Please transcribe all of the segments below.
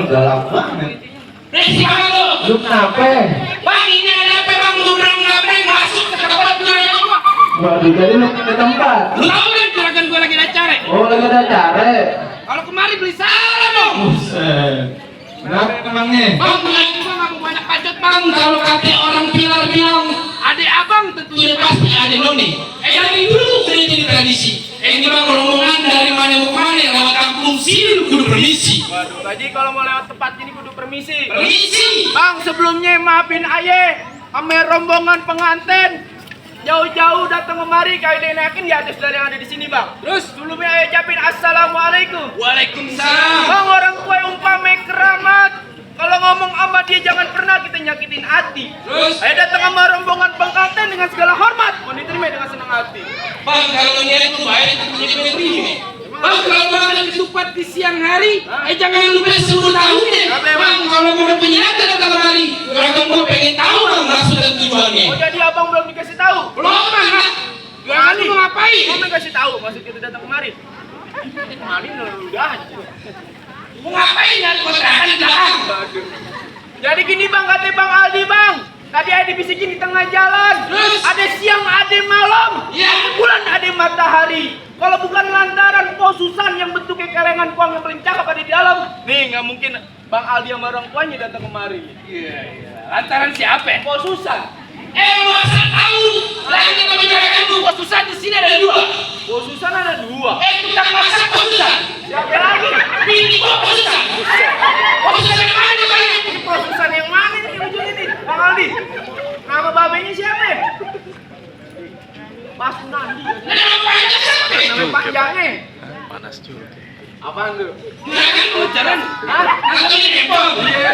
galak banget. Resi banget lo. Lu kenapa? Bang ini ada apa bang? Ngobrol masuk ke tempat juragan gua. Waduh, jadi lu ke tempat. Lu tahu kan juragan gua lagi ada acara? Oh, lagi ada acara. Kalau kemari beli salam dong. Buset. Kenapa emangnya? Bang, pengajian gua nggak mau banyak pacot bang. Kalau kata orang pilar bilang, adek abang tentunya pasti adek noni. Dari dulu udah jadi tradisi. Ini bang rombongan dari mana mau kemana lewat kampung sini kudu permisi. Waduh, tadi kalau mau lewat tempat ini kudu permisi. Permisi. Bang, sebelumnya maafin aye sama rombongan pengantin. Jauh-jauh datang kemari kalian yakin di atas dari yang ada di sini, Bang. Terus sebelumnya aye ucapin assalamualaikum. Waalaikumsalam. Bang, orang tua umpame keramat. Kalau ngomong sama dia jangan pernah kita nyakitin hati. Terus? Ayo datang sama rombongan pengantin dengan segala hormat. Mau diterima dengan senang hati. Bang, kalau niat itu baik itu jadi terima. Bang, kalau bang ada ketupat di siang hari, jangan lupa suruh tahu deh. Bang, kalau mau penyiaran datang kemari, orang gua pengen tahu bang maksud dan tujuannya. Oh, jadi abang belum dikasih tahu? Belum bang, gimana lu mau ngapain? Mau dikasih tahu maksud kita datang kemari? Kemarin udah aja. Mau ngapain nyari kontrakan di belakang? Jadi gini bang, kata bang Aldi bang. Tadi ada dibisikin di tengah jalan. Terus? Ada siang, ada malam. Iya. Ada bulan, ada matahari. Kalau bukan lantaran posusan yang bentuknya kalengan kuang yang paling cakep ada di dalam. Nih, nggak mungkin bang Aldi sama orang tuanya datang kemari. Iya. Lantaran siapa? Posusan. Lu asal tahu. Lagi membicarakan lu posusan di sini ada dua. Posusan ada dua. Tukang masak posusan. Siapa lagi? Bini gua posusan. Posusan yang mana nih bang? Ini posusan yang mana nih di ujung ini? Bang Aldi. Nama babenya siapa? Mas Nandi. Nama panjang siapa? Nama panjangnya. Panas juga. Apaan tuh? Juragan bocoran. Hah? Langsung ini handphone. Iya.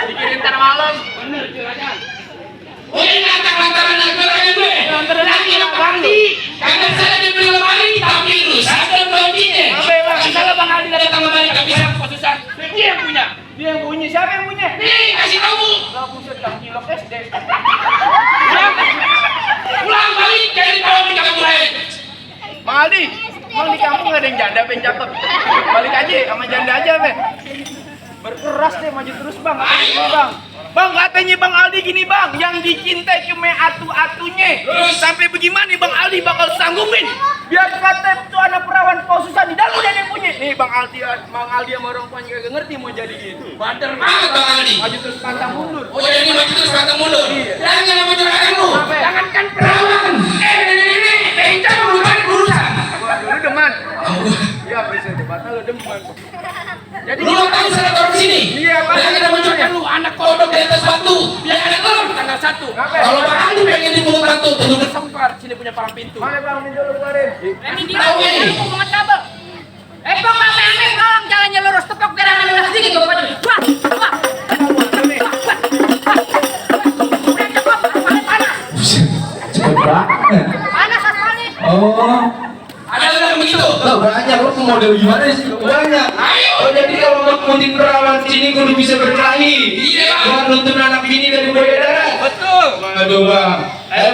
Dikirim ntar malam. Bener juragan. Oh ini lantaran juragan gue. Lantaran Lagi apa, ada Bang? party. Karena saya dibeli lemari tapi rusak dan baginya. Apa ya, Bang? Salah bang Aldi datang kembali nggak bisa posusan. Dia yang punya. Dia yang punya. Siapa yang punya? Nih kasih tahu. Lah buset Kang Cilok SD. Pulang balik jadi bawa di kampung lain. Bang Aldi, emang di kampung gak ada yang janda yang cakep? Balik aja sama janda aja, Be. Berkeras deh, maju terus Bang. Ayo Bang. Bang, katanya Bang Aldi gini Bang, yang dicintai cuma atu-atunya. Sampai bagaimana Bang Aldi bakal sanggupin? Biar kata tuh anak perawan posusan di dalam udah ada yang punya. Nih Bang Aldi sama orang tuanya kagak ngerti mau jadi gitu. Bader banget bang Aldi. Maju terus pantang mundur. Oh jadi maju terus pantang mundur. Jangan sama juragan lu. Apa ya? Jangankan perawan. Nenek, bencang bukan urusan. Lu deman. Iya, bisa debatnya lu deman. Jadi Lu tahu saya taruh di sini. Iya, Pak. Jangan ada juragan lu anak kodok di atas batu. Biar ada telur tanggal 1. Kenapa? Kalau bang Aldi pengen dibunuh batu, tunggu sempar sini punya palang pintu. Mana Bang, ini dulu kemarin. Ini dia Tahu ini. mau banget kabel. Pok ame-ame tolong jalannya lurus tepok biar anak sedikit gue pada. Wah, wah. Udah cukup, panas. Cepet banget. Panas asalnya. Oh. Ada yang begitu. Lah banyak lu model gimana sih? Banyak. Ayo. Oh jadi kalau mau kunting perawan sini kudu bisa berkelahi. Iya, Bang. Jangan nuntun anak bini dari budaya darat. Betul. Aduh bang,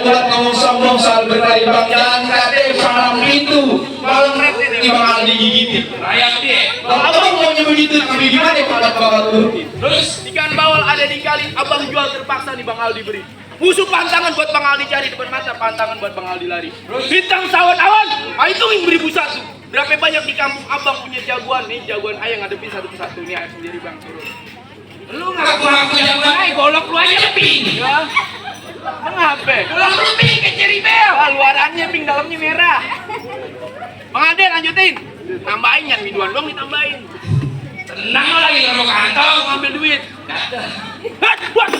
buat ngomong sombong soal berkelahi bang, jangan kate palang pintu, malam ini bang Aldi gigitin. Layak dia. Kalau abang maunya begitu, tapi gimana kalau bakal turutin? Terus ikan bawal ada di kali, abang jual terpaksa nih Bang Aldi beri. Musuh pantangan buat Bang Aldi cari depan mata, pantangan buat Bang Aldi lari. Bintang sawan awan, hitungin 1001. Berapa banyak di kampung abang punya jagoan nih, jagoan ayah ngadepin satu persatu nih ayah sendiri Bang turun. Lu ngaku-ngaku jagoan aja, golok lu aja pink. Ya, mengapa? Golok lu pink ke ceribel. Ah, luarannya pink, dalamnya merah. Bang Ade lanjutin, tambahin yang biduan dong ditambahin. Tenang lo lagi ngerok kantong. Ngambil duit. Wah.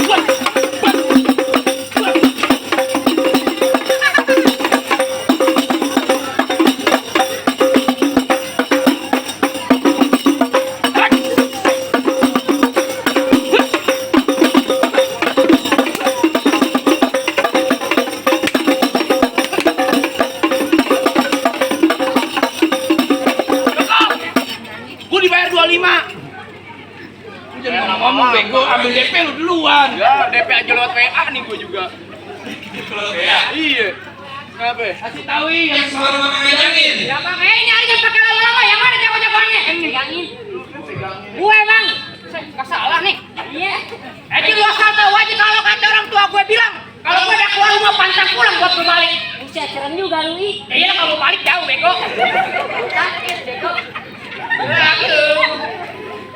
Gue dibayar 25. Jangan ngomong bego, ambil DP lu duluan. Ya, DP aja lewat WA nih gue juga. Ya. Iya. Kenapa? Kasih tahu yang suara mama ngejangin. Ya Bang, nyari jangan pakai lama-lama. Yang mana jago-jagoannya? Pegangin. Gue Bang. Gak salah nih. Iya. Lu asal tahu aja kalau kata orang tua gue bilang, kalau gue udah keluar rumah pantang pulang buat gue balik. Buset, serem juga lu, I. Iya, kalau balik jauh, bego. Sakit, bego.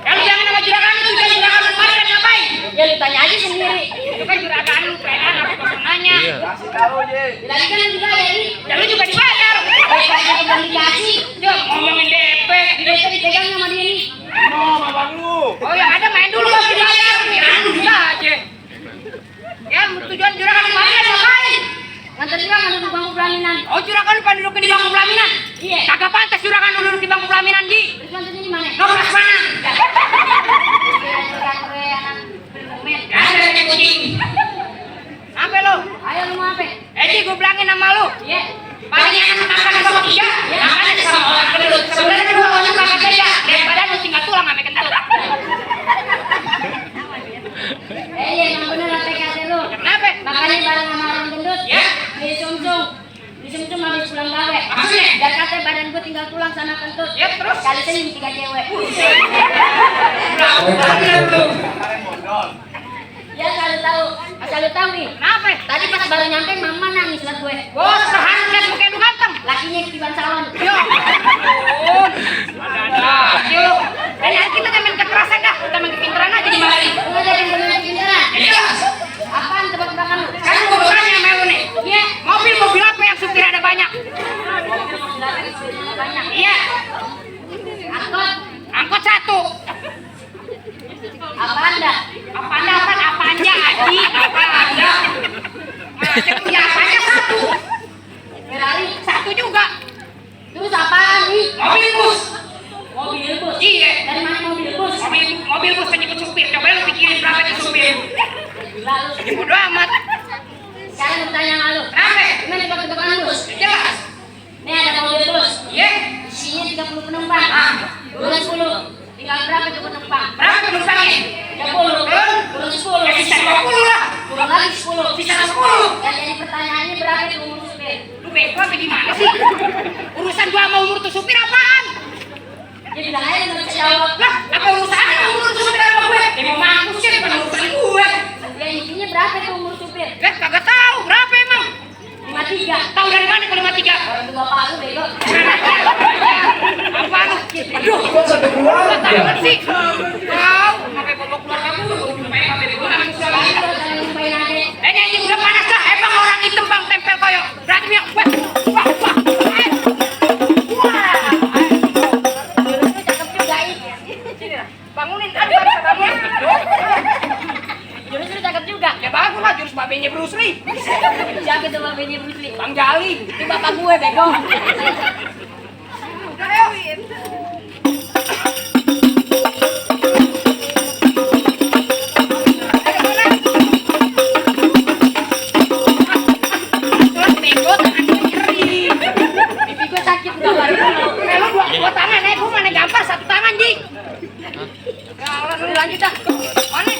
Kalau jangan sama juragan itu, jadi juragan lu balik dan ngapain? Ya lu tanya aja sendiri. Itu kan juragan lu, pedan, apa kosong nanya. Kasih tahu, Ji. Tadi kan juga ya, I. Ya lu juga dibayar. Kayak udah dikasih. Ya, ngomongin DP. Bisa dipegang sama dia nih. No, abang lu. Oh, yang ada main dulu baru dibayar. Kirain lu bisa aja. Ya, tujuan juragan lu balik dan ngapain? Ngantar juga nggak duduk bangku pelaminan. Oh, juragan lu pada duduk di bangku pelaminan? Iya. Kagak pantas juragan lu duduk di bangku pelaminan, Ji. Terus maksudnya di mana? Nongkrong mana? Kira-kira anak bermain. Ya, ada kayak kucing. Apa lu? Ayo lu mau apa? Ji, gue bilangin sama lu. Iya. Paling enak makan sama tiga, makan aja sama orang kedut. Sebenarnya dua orang makan beda, daripada lu tinggal tulang sama kentut. Iya, emang bener apa kata lu. Kenapa? Makanya bareng sama orang gendut. Ya. Di sumsum. Di sumsum habis pulang gawe. Maksudnya? Dan katanya badan gua tinggal tulang sama kentut. Ya, terus? Kali senin 3 cewek. Kalian modal. Ya asal lu tahu nih. Kenapa? Tadi pas baru nyampe mama nangis liat gue. Bos, seharusnya lihat muka lu ganteng. Lakinya ketiban salon. Yo. Ada. Yo. Hari kita jangan main kekerasan dah, kita main kepintaran aja di mari. Lu aja yang bener pinteran. Iya. Apaan tebak-tebakan lu? Sekarang gua bertanya sama lu nih. Iya. Mobil apa yang supir ada banyak? Banyak. Iya. Angkot. Angkot satu. Apaan dah? Apa anda kan apa aja Aji? Apa anda? Ada punya apanya satu. Ferrari. Satu juga. Terus apaan nih? Mobil bus. Mobil bus. Iya. Dari mana mobil bus? Mobil bus penyebut supir. Coba lu pikirin berapa itu supir. Gila lu. Bodoh amat. Sekarang gue tanya sama lu. Kenapa? Gimana tebak-tebakan bus? Jelas. Nih ada mobil bus. Iya. Isinya 30 penumpang. Ah. Turun 10. Tinggal berapa tuh penumpang? Berapa penumpangnya? 30. Turun 10. Ya sisa 20 lah. Turun lagi 10. Sisa 10. Dan jadi pertanyaannya berapa tuh umur supir? Lu bego apa gimana sih? Urusan gua sama umur tuh supir apaan? Dia bilang aja nggak bisa jawab. Lah, apa urusannya sama umur tuh supir sama gue? Ya mau mampus sih, bukan urusan gue. Ya intinya berapa tuh umur supir? Kagak tahu berapa emang? 53. Tahu dari mana kalau 53? Orang tua bapak lu bego. Apa lu? Aduh, Kok sampai keluarga? takut sih. Tahu, sampai bawa keluar kamu. Sampai sampai gue nangis Itu lagi. jangan lupain aja. Ini udah panas dah. Emang orang hitam bang tempel koyo. Berarti yang wah. Cakep juga ini. Bangunin kan bisa bangun. Jurus lu cakep juga. Ya bagus lah jurus babenya Bruce Lee. Siapa itu babenya Bruce Lee? Bang Jali. Itu bapak gue bego. Udah ayo. Pipi gue sakit udah baru. Kalau dua tangan, gue mana gampar satu tangan, Ji. Ya Allah, lu lanjut dah. Mana?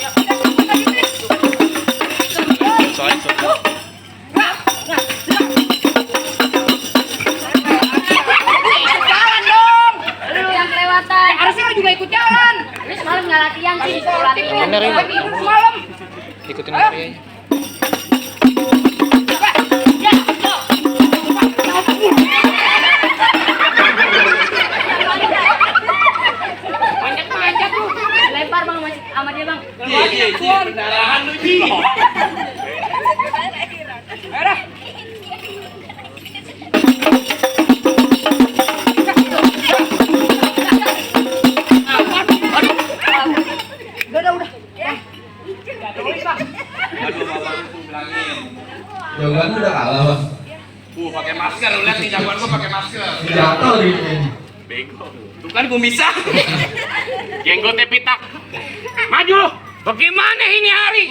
Jalan dong. Lu yang kelewatan. Harusnya lu juga ikut jalan. Lu semalam nggak latihan sih di sekolah tuh. Gue tidur semalam. Ikutin Ayo. Mary aja. Ya, yo. Manjat lu. Lempar bang sama dia bang. Pendarahan lu, Ji. Ayo dah. Udah. Jawaban udah kalah bang. Pakai masker, lu lihat nih jagoan gua pakai masker. Jatuh gitu. Bego. Tuh kan gua bisa. Jenggotnya pitak. Maju lu. Bagaimana ini hari?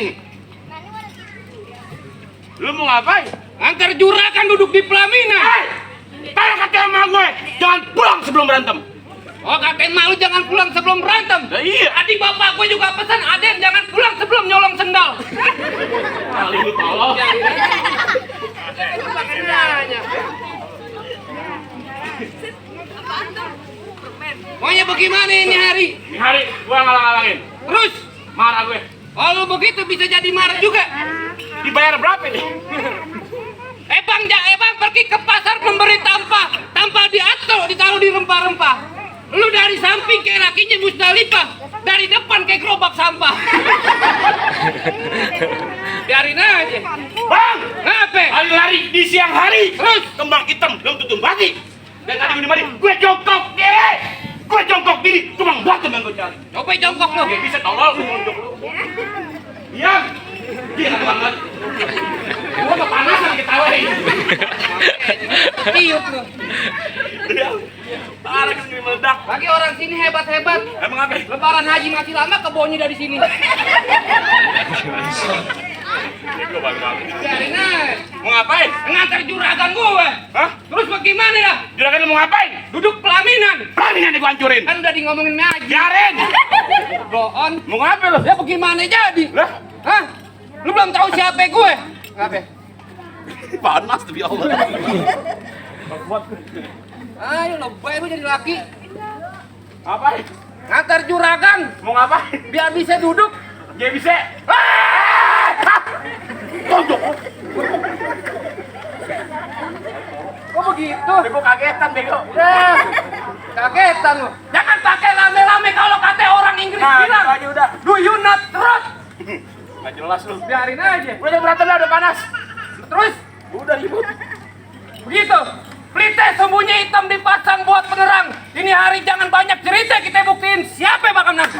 Lu mau ngapain? Antar juragan duduk di pelaminan. Tanya kata sama gue, jangan pulang sebelum berantem. Oh, katain malu jangan pulang sebelum berantem. Nah, iya. Adik bapak gue juga pesan, Aden jangan pulang sebelum nyolong sendal. Kali lu tolong. Pokoknya bagaimana ini hari? Ini hari gua ngalang-ngalangin. Terus Marah gue. kalau begitu bisa jadi marah juga. Dibayar berapa nih? Bang pergi ke pasar memberi tanpa diatur, ditaruh di rempah-rempah. Lu dari samping kayak lakinya Musdalifah, dari depan kayak gerobak sampah. Biarin aja. Bang! Ngapa? Lari di siang hari. Terus? Kembang hitam belum tutup mati. Dan tadi gue mari, gue jongkok deh. Gue jongkok diri, cuma batu yang gue cari. Coba jongkok lu. Gak bisa tolol, gue jongkok lu. Diam. Gila banget. Gue kepanasan ketawain. Tiup lu. Parah kan gue meledak. Lagi orang sini hebat-hebat. Emang apa? Lebaran haji masih lama kebonnya dari sini. Gue balik. Biarin aja. Mau ngapain? Ngantar juragan gue. Hah? Terus bagaimana dah? Juragan lu mau ngapain? Duduk pelaminan. Pelaminan gue hancurin. Kan udah di ngomongin haji. Biarin. Boon. Mau ngapain lu? Ya bagaimana jadi? Lah? Hah? Lu belum tahu siapa gue? Ngapain? Panas demi Allah. Ayo lebay lu jadi laki. Ngapain? Ngantar juragan. Mau ngapain? Biar bisa duduk. Dia bisa. Tonjok. Kok begitu? Gue kagetan bego. Ya, kagetan lu. Jangan pakai lame-lame kalau kata orang Inggris bilang. Aja udah. Do you not trust? Gak jelas lu. Biarin aja. Udah berantem dah, udah panas. Terus Udah ribut. begitu. Pelite sembunyi hitam dipasang buat penerang. Ini hari jangan banyak cerita, kita buktiin siapa yang bakal menang.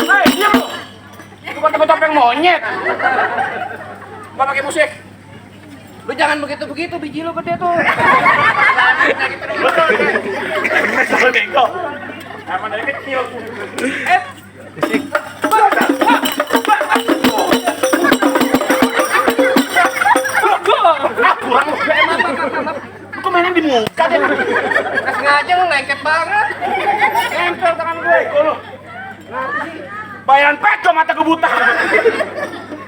Hei, diam lu. Lu pakai topeng monyet. Gak pakai musik. Lu jangan begitu-begitu, biji lu gede tuh. Bener bego. Emang dari kecil. Kurang lu. Lu kok mainin di muka deh. Nggak sengaja lu lengket banget. Nempel tangan gue. Lu. Bayaran peko mata gue buta.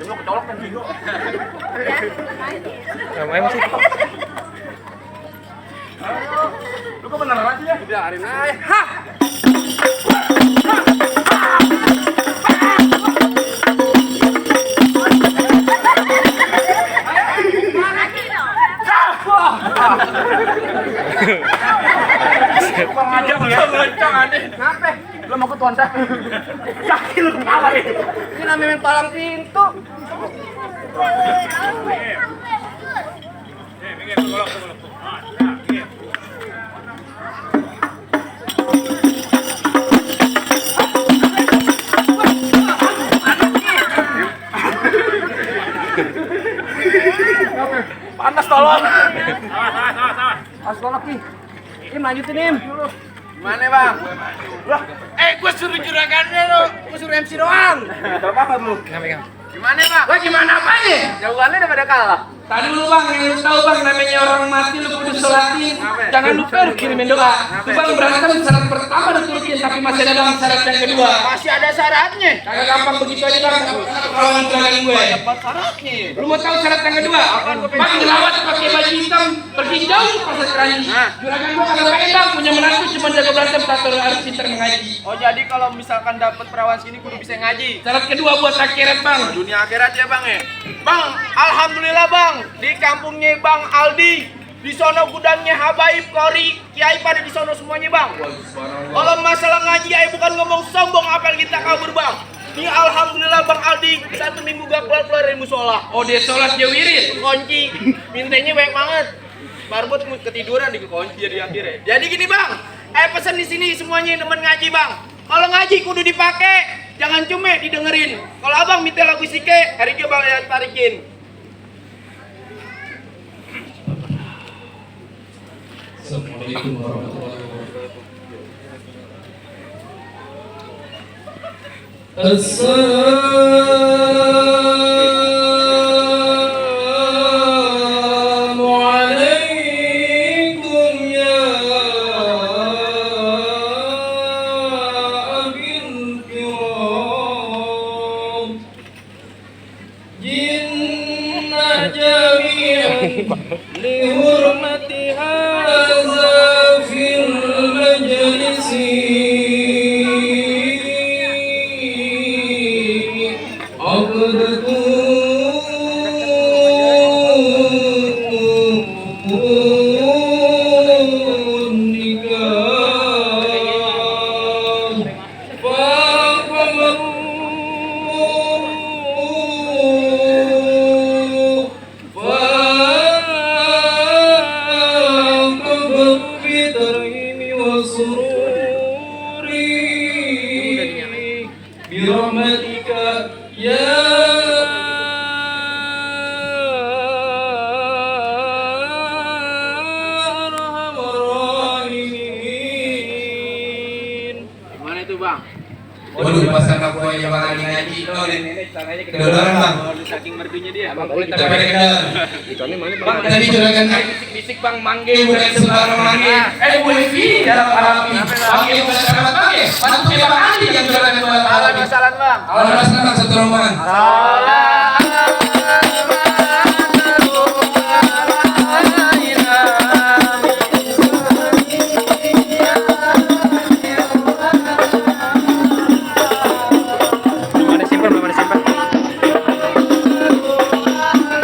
Lu kecolok kan bingung. Lu kok beneran aja ya? Biarin aja. Hah! Bang ngajak lu ya? Ngecong aneh. Kenapa? Lu mau ke tuanda? Kaki lu kepala ya? Ini namanya main palang pintu. Panas tolong. Awas lagi. Im lanjutin Im. Gimana bang? Lah, Gue suruh juragannya lo. Gue suruh MC doang. pintar banget lu. Gimana bang? Lah gimana apanya? Jawabannya udah pada kalah. Tadi dulu bang, yang lu tahu bang, namanya orang mati lu kudu sholatin. Jangan lupa lu kirimin doa. Lu bang berantem syarat pertama lu turutin, tapi masih ada bang syarat yang kedua. Masih ada syaratnya. Kagak gampang begitu aja bang, kawan juragan gue. Apa syaratnya? Lu mau tahu syarat yang kedua? Bang ngelawat pakai baju hitam, pergi jauh ke pasar keranji. Juragan gue kagak pengen bang, punya menantu cuma jago berantem, tapi harus pintar mengaji. Oh jadi kalau misalkan dapat perawan sini kudu bisa ngaji. Syarat kedua buat akhirat bang. Dunia akhirat ya bang ya. Bang, alhamdulillah bang, di kampungnya Bang Aldi, di sono gudangnya Habaib, Kori, Kiai pada di sono semuanya bang. Kalau masalah ngaji, ay bukan ngomong sombong apa yang kita kabur bang. Ini alhamdulillah Bang Aldi, 1 minggu gak keluar dari musola. Oh dia sholat dia wirid. Kunci, mintanya banyak banget. Barbot ketiduran di kunci jadi akhirnya. Jadi gini bang, pesan di sini semuanya yang demen ngaji bang. Kalau ngaji kudu dipakai. Jangan cuma didengerin. Kalau abang minta lagu sike, hari ini bang yang tarikin. Assalamualaikum warahmatullahi wabarakatuh. Assalamualaikum ya abil kiram. Jinna jami'an lihurmati hadza Kedodoran bang. Saking merdunya dia. Capek kendor. Bang tadi juragan Bisik bang mangge. bukan sembarang manggil. Boleh pilih dalam Arabi. Manggil pada kerabat manggil. Mantu ya bang Andi yang juragan dalam Arabi. Salam bang. Kalau masalah bang satu rombongan. Salam.